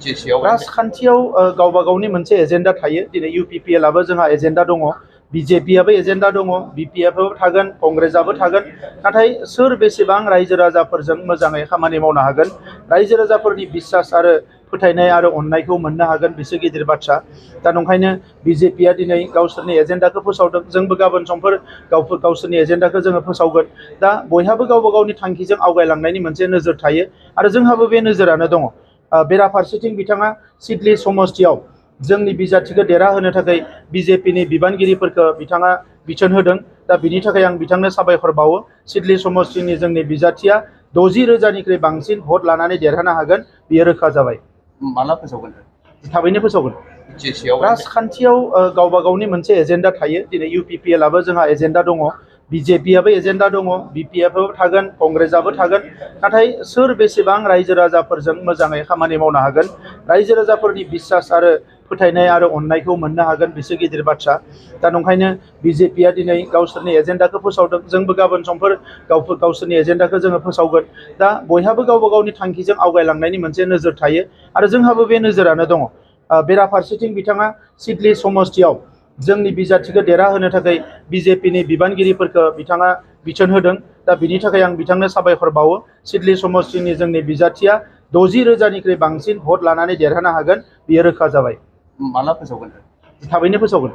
Btcआव राजखान्थियाव गावबा गावनि मोनसे एजेन्डा थायो। दिनै UPPLआबो जोंहा एजेन्डा दङ, BJPआबो एजेन्डा दङ, Btआबो थागोन, कंग्रेसआबो थागोन। नाथाय सोर बेसेबां रायजो राजाफोरजों मोजाङै खामानि मावनो हागोन, रायजो राजाफोरनि बिश्वास आरो फोथायनाय आरो अननायखौ मोननो हागोन, बिसो गिदिर बाथ्रा। दा नंखायनो BJPआ दिनै गावसोरनि एजेन्डाखौ फोसावदों, जोंबो गाबोन समफोर गावसोरनि एजेन्डाखौ जोङो फोसावगोन। दा बयहाबो गावबा गावनि थांखिजों आवगायलांनायनि मोनसे नोजोर थायो आरो जोंहाबो बे नोजोरानो दङ। बेराफारसेथिं बिथाङा सिडली समस्तियाव जोंनि बिजाथिखौ देरहाहोनो थाखाय BJPनि बिबानगिरिफोरखौ बिथाङा बिथोन होदों। दा बिनि थाखाय आं बिथांनो साबायखर बावो। सिडली समस्तिनि जोंनि बिजाथिया 60,000निख्रुइ बांसिन भट लानानै देरहानो हागोन, बियो रोखा जाबाय। माला फोसावगोन? थाबैनो फोसावगोन। Btcआव राजखान्थियाव गावबा गावनि मोनसे एजेन्डा थायो। दिनै UPPLआबो जोंहा एजेन्डा दङ, BJPआबो एजेन्डा दङ, Btआबो थागोन, कंग्रेसआबो थागोन। नाथाय सोर बेसेबां रायजो राजाफोरजों मोजाङै खामानि मावनो हागोन, रायजो राजाफोरनि बिश्वास आरो फोथायनाय आरो अननायखौ मोननो हागोन, बिसो गिदिर बाथ्रा। दा नंखायनो BJPआ दिनै गावसोरनि एजेन्डाखौ फोसावदों, जोंबो गाबोन समफोर गावसोरनि एजेन्डाखौ जोङो फोसावगोन। दा बयहाबो गावबा गावनि थांखिजों आवगायलांनायनि मोनसे नोजोर थायो आरो जोंहाबो बे नोजोरानो दङ। बेराफारसेथिं बिथाङा सिडली समस्तियाव जोंनि बिजाथिखौ देरहाहोनो थाखाय BJPनि बिबानगिरिफोरखौ बिथाङा बिथोन होदों। दा बिनि थाखाय आं बिथांनो साबायखर बावो। सिडली समस्तिनि जोंनि बिजाथिया 60,000निख्रुइ बांसिन भट लानानै देरहानो हागोन, बियो रोखा जाबाय। माला फोसावगोन? थाबैनो फोसावगोन।